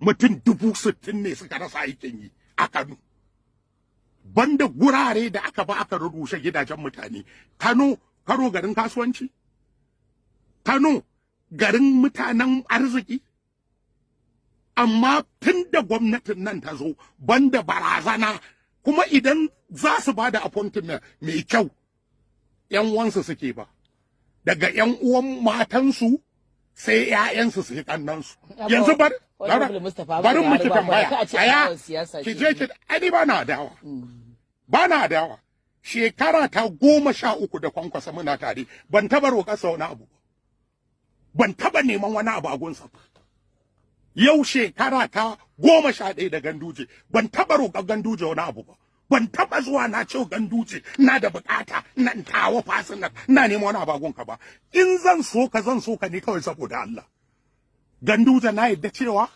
Mutum 60,000 ne suka rasa aikin yi a Kano. Banda gurare da aka ba aka rurrushe gidajen mutane. Kano, Kano garin kasuwanci? Kano garin mutanen arziki? Amma tun da gwamnatin nan ta zo, banda barazana, kuma idan za su ba da appointment mai kyau, 'yan uwansu suke ba. Daga 'yan uwan matansu sai 'ya'yansu su yi kannansu. Yanzu bar Honorable Mustapha bari Buhari miki ba tambaya. ka a ce Aya, adawar siyasa ki ce. je ki ai ba na adawa. Ba na adawa. Shekara ta 13 da Kwankwasa muna tare, ban taba roƙarsa wani abu ba. Ban taba neman wani abu a gunsa ba. Yau shekara ta 11 da Ganduje, ban taba roƙar Ganduje wani abu ba. Ban taba zuwa na ce Ganduje na da bukata nan tawa personal na neman wani abu a gunka ba. In zan so ka, zan so ka ne kawai saboda Allah. Ganduje na yadda cewa